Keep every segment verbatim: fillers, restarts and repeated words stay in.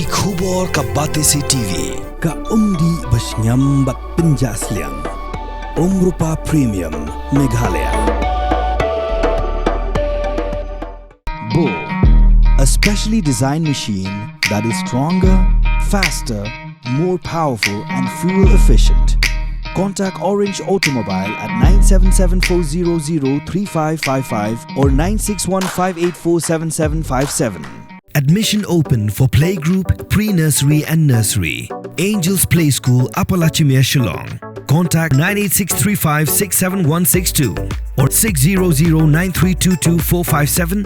Ki khubor ka Batesi T V, ka umdih ba shngiam bad pynjah sliang. Umrupa Premium, Meghalaya. Bo, a specially designed machine that is stronger, faster, more powerful and fuel efficient. Contact Orange Automobile at nine seven seven four zero zero three five five five or nine six one five eight four seven seven five seven. Admission open for playgroup, pre-nursery and nursery. Angels Play School, Upper Lachimia, Shillong. Contact nine eight six three five six seven one six two or six zero zero nine three two two four five seven.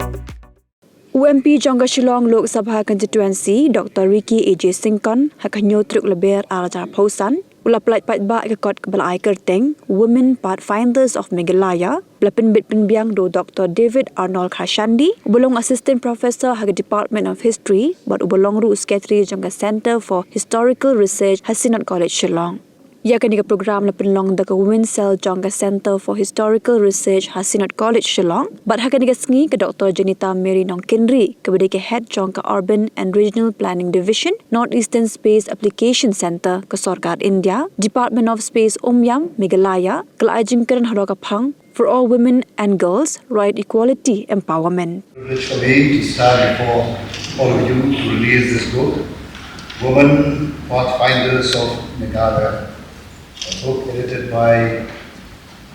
U M P jong ka Shillong Lok Sabha Constituency, Doctor Ricky A J Syngkon, ha ka hynñiew tarik Lber ar hajar arphew san, u la pyllait paidbah ïa ka kot kaba la ai kyrteng Women Pathfinders of Meghalaya, ba la pynbit pynbiang da u Doctor David Arnold Khashandi, uba long Assistant Professor ha ka Department of History bad uba long ruh u Secretary jong ka Centre for Historical Research ha Synod College Shillong. Ïa kane ka program la pynlong da ka Women Cell jong ka Centre for Historical Research ha Synod College Shillong. Bad ha kane ka sngi ka Doctor Janita Mary Nongkynrih, kaba dei ka Head jong ka Urban and Regional Planning Division, North Eastern Space Application Centre ka Sorkar India, Department of Space Umiam, Meghalaya, ka la ai jingkren halor ka phang For All Women and Girls, Right, Equality, Empowerment. Privilege for me to stand before all of you to release this book, Women Pathfinders of Meghalaya, a book edited by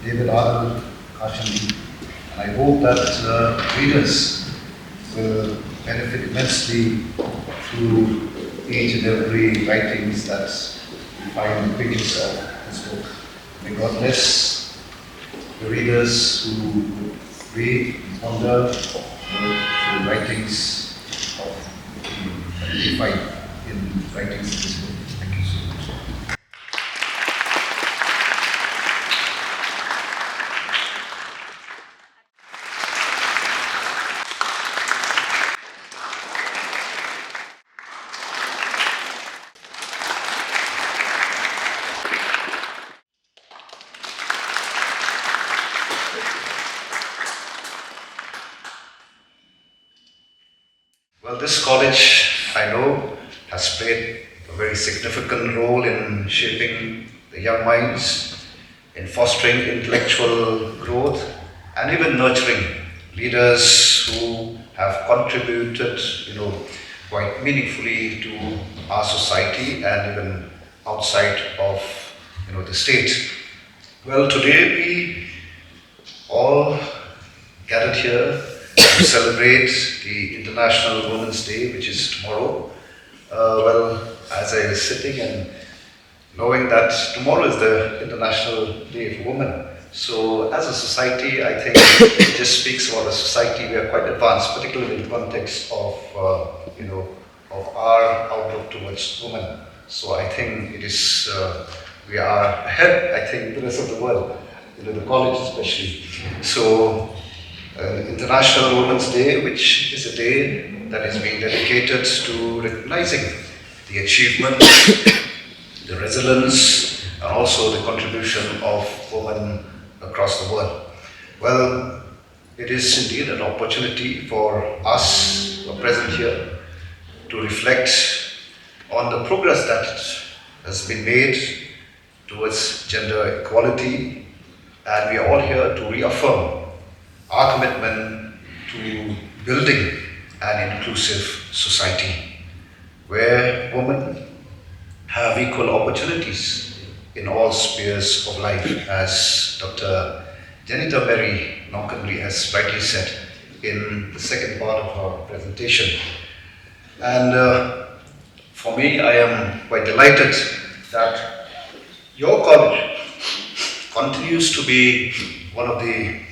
David Arnold Khashandi. And I hope that uh, readers will benefit immensely through each and every writings that you find in the pages of this book. May God bless the readers who read and ponder the writings of the find in writings of this book. Thank you so much. Well, this college, I know, has played a very significant role in shaping the young minds, in fostering intellectual growth, and even nurturing leaders who have contributed, you know, quite meaningfully to our society and even outside of, you know, the state. Well, today we all gathered here to celebrate the International Women's Day, which is tomorrow. Uh, well, as I was sitting and knowing that tomorrow is the International Day for Women, so as a society, I think it just speaks about a society we are quite advanced, particularly in the context of, uh, you know, of our outlook towards women. So I think it is, uh, we are ahead, I think, the rest of the world, you know, the college especially. So, uh, International Women's Day, which is a day that is being dedicated to recognizing the achievement, the resilience, and also the contribution of women across the world. Well, it is indeed an opportunity for us who are present here to reflect on the progress that has been made towards gender equality, and we are all here to reaffirm our commitment to building an inclusive society where women have equal opportunities in all spheres of life, as Doctor Janita Mary Nongkynrih has rightly said in the second part of her presentation. And uh, for me, I am quite delighted that your college continues to be one of the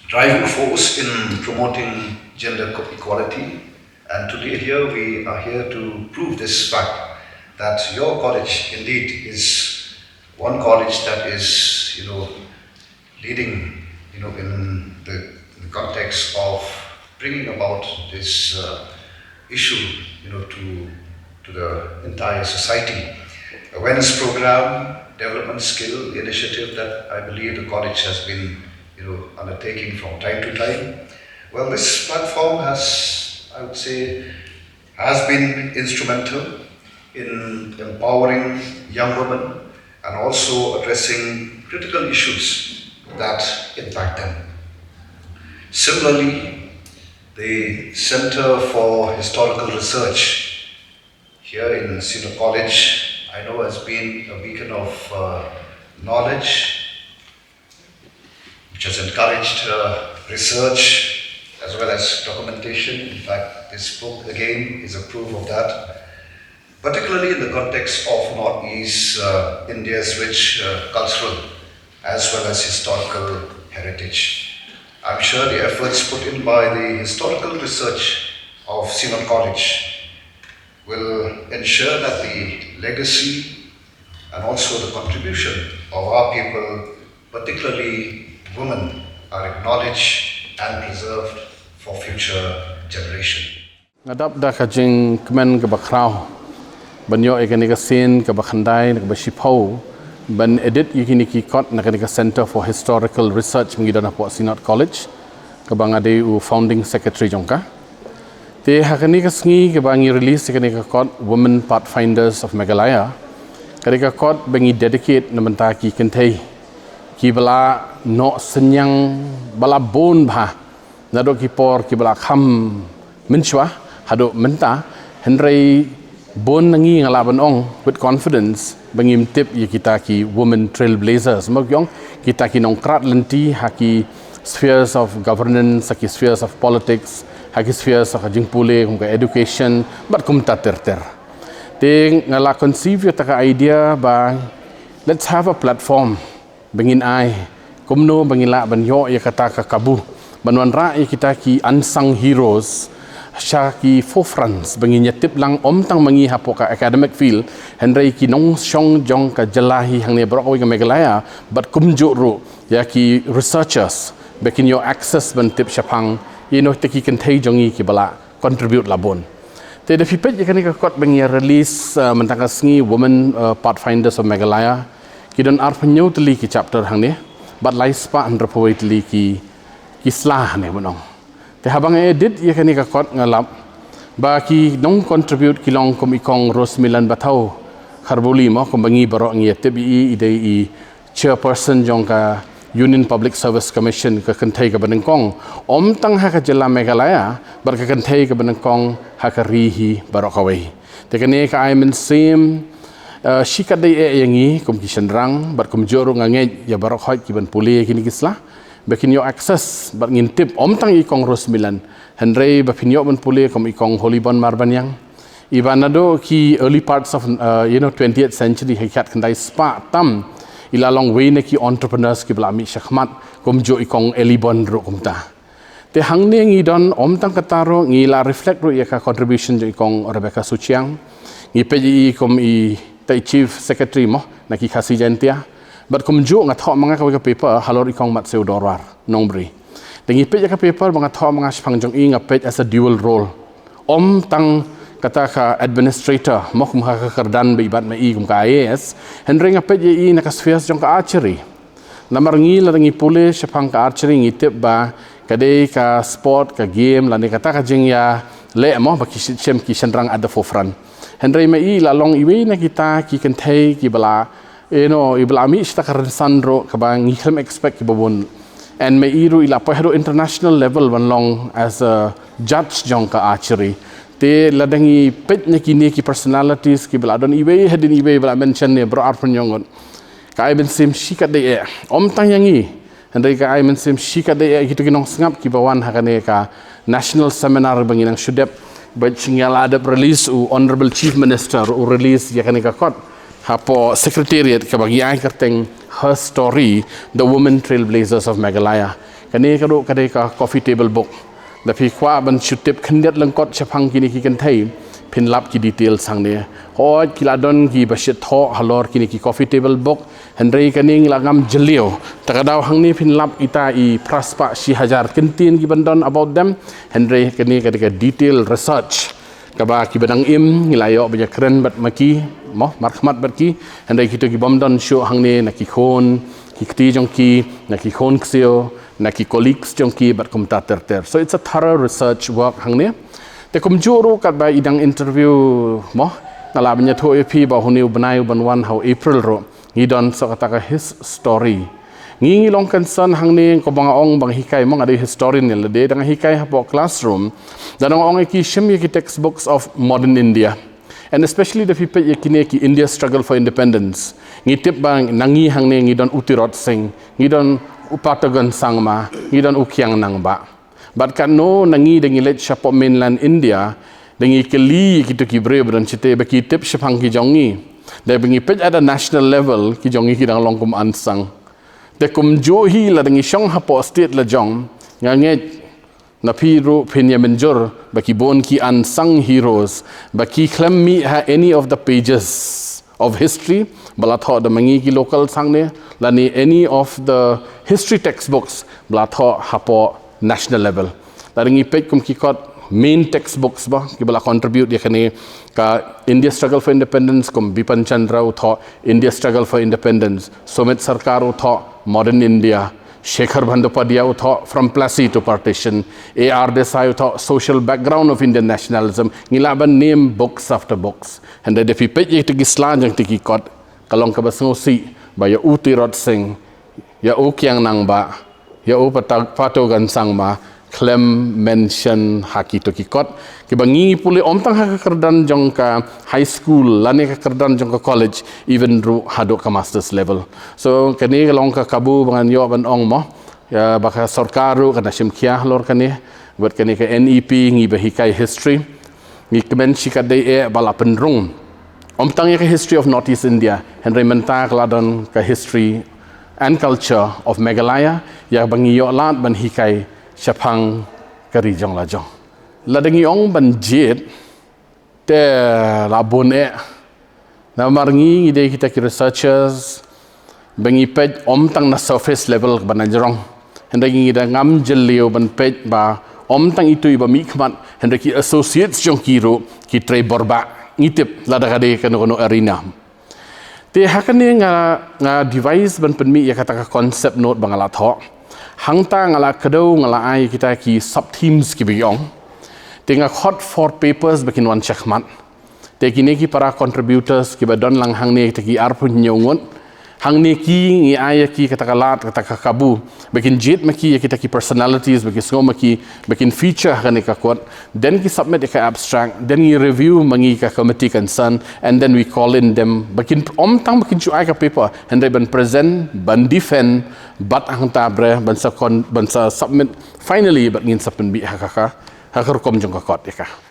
driving force in promoting gender co- equality. And today here we are here to prove this fact that your college indeed is one college that is, you know, leading, you know, in the, in the context of bringing about this uh, issue, you know, to to the entire society. Awareness program, development skill initiative that I believe the college has been, you know, undertaking from time to time. Well, this platform has, I would say, has been instrumental in empowering young women and also addressing critical issues that impact them. Similarly, the Center for Historical Research here in Synod College, I know, has been a beacon of uh, knowledge, which has encouraged uh, research as well as documentation. In fact, this book again is a proof of that, particularly in the context of Northeast uh, India's rich uh, cultural as well as historical heritage. I'm sure the efforts put in by the historical research of Synod College will ensure that the legacy and also the contribution of our people, particularly women, are acknowledged and preserved for future generation. Nga dap da ka jingkmen kaba khraw ban ïoh ïa kane ka sien kaba khyndai na kaba shiphew ban edit ïa kine ki kot na kane ka Center for Historical Research mynta don hapoh Synod College, kaba nga dei u founding secretary jong ka. Te ha kane ka sngi kaba ngi release ïa kane ka kot Women Pathfinders of Meghalaya, kane ka kot ba ngi dedicate na bynta ki kynthei kiba la noh synñiang ba la bun bha naduh ki por kiba la kham mynshuwa haduh mynta, hynrei bun na ngi nga lah ban ong with confidence ba ngim tip ïa kita ki women trailblazers, mo, ki ong kita ki nongkrat lynti ha ki spheres of governance, ha ki spheres of politics, ha ki spheres of jingpule kum ka education bad kumta ter ter. Te nga la conceive ïa kata ka idea ba let's have a platform ba ngin ai kumno ba ngin lah ban ïoh ïa kata ka kabu ban wanrah ïa kita ki unsung heroes sha ki forefronts, ba ngin ïa tip lang ym tang ma ngi hapoh ka academic field, hynrei ki nongshong jong ka jylla hi hangne baroh kawei ka Meghalaya bad kumjuh ruh ïa ki researchers ba kin ïoh access ban tip shaphang ïa kino kita ki kynthei jong ngi kiba la contribute la bun. Te da phi peit ïa kane ka kot ba ngi release uh, mynta ka sngi, Women uh, Pathfinders of Meghalaya, ki don arphew hynñiew tylli ki chapter hangne bad lai spah hynriewphew wei tylli ki, ki sla hangne, ban ong. Te haba nga edit ïa kane ka kot nga lap ba ki nong contribute ki long kum i Kong Rosmilan Bathaw Kharbuli, mo, kumba ngi baroh ngi ïa tip ïa i, i dei i chairperson jong ka Union Public Service Commission, ka kynthei kaba nyngkong ym tang ha ka jylla Meghalaya bad ka kynthei kaba nyngkong ha ka ri hi baroh kawei. Te kane ka ai mynsiem uh, shikatdei eh ïa ngi kum ki shynrang bad kumjuh ruh nga ngeit ïa baroh hoi ki ban pule ïa kine ki sla ba kin ïoh access bad ngin tip ym tang i Kong Rosmilan, hynrei ba phin ïoh ban pule kum i Kong Holibon Marbaniang, iba naduh ki early parts of uh, you know, twentieth century, ha ki khatkhyndai spah tam, i la long wei na ki entrepreneurs kiba la mih shakhmat, kumjuh i Kong Elibon ruh kumta. Te hangne ngi don ym tang kata ruh, ngi la reflect ruh ïa ka contribution jong i Kong Rebecca Suchiang. Ngi peit ïa i kum i tai chief secretary, mo, na ki Khasi Jaintia. Bad kumjuh nga thoh ma nga kawei ka paper halor i Kong Matseu Dorwar Nongbri. Te ngi peit ïa ka paper ba nga thoh ma nga shaphang jong i, nga peit as a dual role. Ym tang kata ka administrator, mo, kum ha ka kyrdan ba i bat ma i kum ka I A S, hynrei nga peit ïa i na ka spheres jong ka archery. Namar ngi lada ngi pule shaphang ka archery ngi tip ba ka dei ka sport, ka game lane kata ka jingïaleh, mo, ba ki shi-, shem ki shynrang at the forefront. Hynrei ma i la long iwei na kita ki kynthei kiba la, you know, iba la mih sha ka rynsan ruh kaba ngi khlem expect kiba bun. And ma i ruh i la poi haduh international level ban long as a judge jong ka archery. Te lada ngi peit na kine ki personalities kiba la don iwei hadien iwei ba la mention ne baroh arphew hynñiew ngut, ka ai mynsiem shikatdei eh. Ym tang ïa ngi, hynrei ka ai mynsiem shikatdei eh ïa kito ki nongsngap kiba wan ha kane ka national seminar ba ngi nang shu dep, ba ngi la dep release, u Honorable Chief Minister u release ïa kane ka kot hapoh Secretariat kaba ngi ai kyrteng Her Story, The Women Trailblazers of Meghalaya. Kane ka ruh ka dei ka coffee table book. Da phi kwah ban shu tip khyndiat lyngkot shaphang kine ki kynthei, phin lap ki details hangne. Hooid, ki la don kiba shit thoh halor kine ki coffee table book, hynrei kane ngi la ngam jylliew. Ta ka daw hangne phin lap ita i phra spah shi hajar kyntien kiban don about them, hynrei kane ka dei ka detail research kaba kiba dang im ngi la ïoh ban ïakren bad ma ki, mo, markhmat bad ki, hynrei kito ki bym don shuh hangne na ki khun ki kti jong ki, na ki khun ksiew, na ki colleagues jong ki bad kumta ter ter. So it's a thorough research work hangne. Te kumjuh ruh katba i dang interview mo, nga lah ban ïathuh ïa phi ba hynñiew bnai u ban wan ha u April ruh ngi don sa kata ka his story. Ngi ngi long concern hangne kumba nga ong ba nga hikai mo, nga dei historian ïa lade, da nga hikai hapoh classroom, da nga ong ïa ki shim ïa ki textbooks of modern India. And especially da phi peit ïa kine ki India Struggle for Independence. Ngi tip ba na ngi hangne ngi don u Tirot Sing, ngi don u Patagon Sangma, ngi don u Kiang Nangbah. Bad katno na ngi da ngi leit shapoh mainland India, da ngi kylli kito ki briew ba don shite ba ki tip shaphang ki jong ngi. Da ba ngi peit at a national level ki jong ngi ki dang long kum unsung. Te kumjuh hi lada ngi shong hapoh state la jong, nga ngeit na phi ruh phin ïa mynjur ba ki bun ki unsung heroes ba ki khlem mih ha any of the pages of history ba la thoh da ma ngi ki local hangne, lane any of the history textbooks ba la thoh hapoh national level. Lada ngi peit kum ki kot main textbooks ba ki ba la contribute ïa kane ka India Struggle for Independence, kum Bipin Chandra u thoh India Struggle for Independence, Sumit Sarkar u thoh Modern India, Shekhar Bandyopadhyay u thoh From Plassey to Partition, A R Desai u thoh Social Background of Indian Nationalism, ngi lah ban name books after books. Hynrei da phi peit ïa kito ki sla jong kito ki kot, ka long kaba sngewsih ba ïa u Tirot Sing, ïa u Kiang Nangbah, ïa u Pata-, Patagon Sangma khlem mention ha kito ki kot kiba ngi pule, ym tang ha ka kyrdan jong ka high school lane ka kyrdan jong ka college, even ruh haduh ka masters level. So kane ka long ka kabu ba ngan ïoh ban ong mo, ïa ba ka sorkar ruh kan da shim khia halor kane, bad kane ka N E P ngi ba hikai history. Ngi kmen shikatdei eh ba la pynrung ym tang ïa ka history of North East India, hynrei mynta ka la don ka history and culture of Meghalaya, ïa ba ngi ïoh lad ban hikai shaphang ka ri jong la jong. Lada ngi ong ban jied, te la bun eh. Namar ngi ngi dei kita ki researchers ba ngi peit ym tang na surface level kaba na jrong. Hynrei ngi da ngam jylliew ban peit ba ym tang itu iba mih khmat, hynrei ki associates jong ki ruh ki trei bor ba ngi tip lada ka dei kano kano arena. Te ha kane nga, nga devise ban pynmih ïa kata ka concept note ba nga la thoh. Hangta nga la kdew, nga la ai kita ki sub themes kiba ong. Te nga khot four papers ba kin wan shakhmat. Te kine ki para contributors kiba don lang hangne kita ki arphew hynñiew ngut, hangne ki ngi ai ïa ki kata ka lad, kata ka kabu ba kin jied ma ki ïa kita ki personalities ba ki sngew ma ki ba kin feature ha kane ka kot. Then ki submit ïa ka abstract, then ngi review ma ngi ka committee concern, and then we call in them ba kin, ym tang ba kin shu ai ka paper, hynrei ban present, ban defend, bad hangta bre ban sa kon-, ban sa submit finally bad ngin sa pynbit ha ka, ka, ha ka rukom jong ka kot ïa ka.